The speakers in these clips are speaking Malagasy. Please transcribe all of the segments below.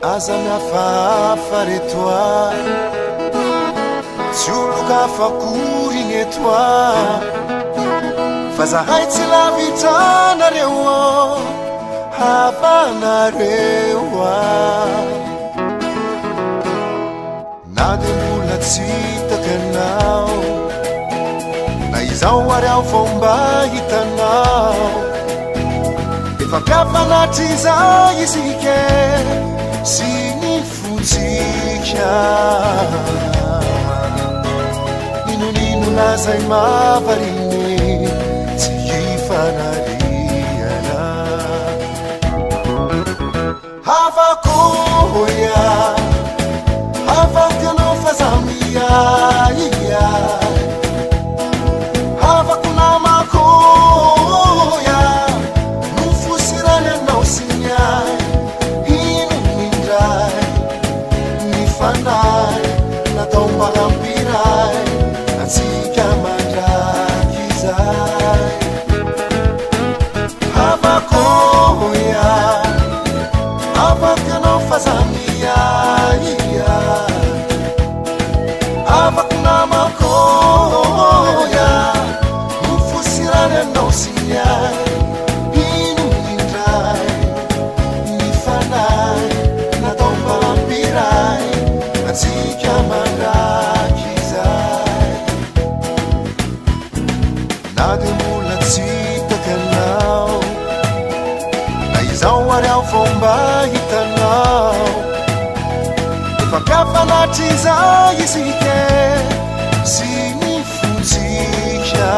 Aza mihafahafa re toa Tsy olon-kafa akory ny eto a Fa zahay tsy lavitra anareo ô Havanareo a Na dia mbola tsy hitako ianao Na izao ary aho vao mba hitanao Efa mpihavana hatrizay isika Sy ny fontsika N'inon'inona izay mahavariana Tsy hifanariana Havako ia, havako ianao fa za miahy ia. Havako namako ia, nofo sy rany anao sy ny ahy. Inona indray ny fanahy natao mba hampiray antsika mandrakizay. Havako ia, havako ianao fa za miahy ia. Havako namako ia, nofo sy rany anao sy ny ahy. Inona indray ny fanahy natao mba hampiray antsika mandrakizay. Na dia mbola tsy hitako ianao Na izao ary aho vao mba hitanao Efa mpihavana hatrizay isika Sy ny fontsika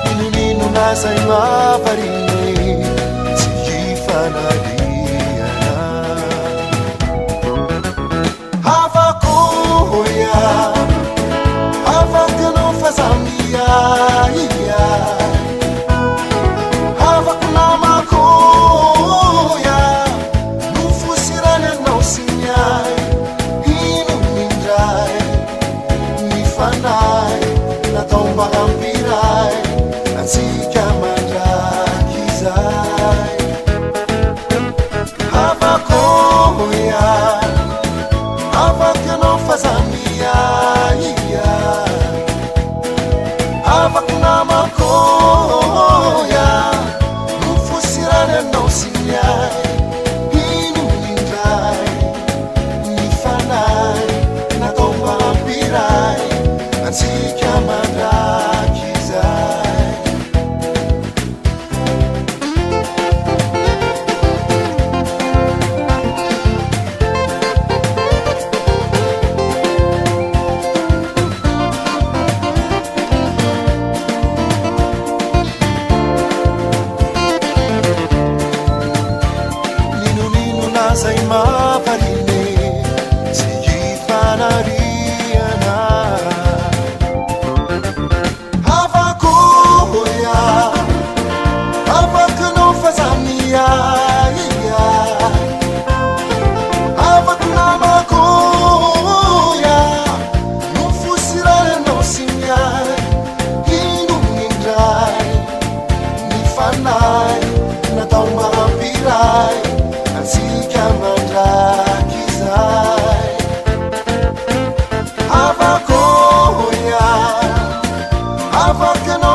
N'inon'inona izay mahavariana Tsy hifanariana Havako ia, havako ianao fa za miahy ia. Havako namako ia, nofo sy rany anao sy ny ahy. Inona indray ny fanahy natao mba hampiray antsika mandrakizay. Havako ia, havako ianao fa za miahy ia. Havako namako ia, nofo sy rany anao sy ny ahy. Inona indray ny fanahy natao mba hampiray antsika mandrakizay. N'inon'inona izay mahavariana tsy hifanariana. Havako ia, havako ianao fa za miahy ia. Havako namako ia, nofo sy rà ianao sy ny ahy. Inona indray ny fanahy natao mba hampiray antsika mandrakizay. Havako ia, havako ianao.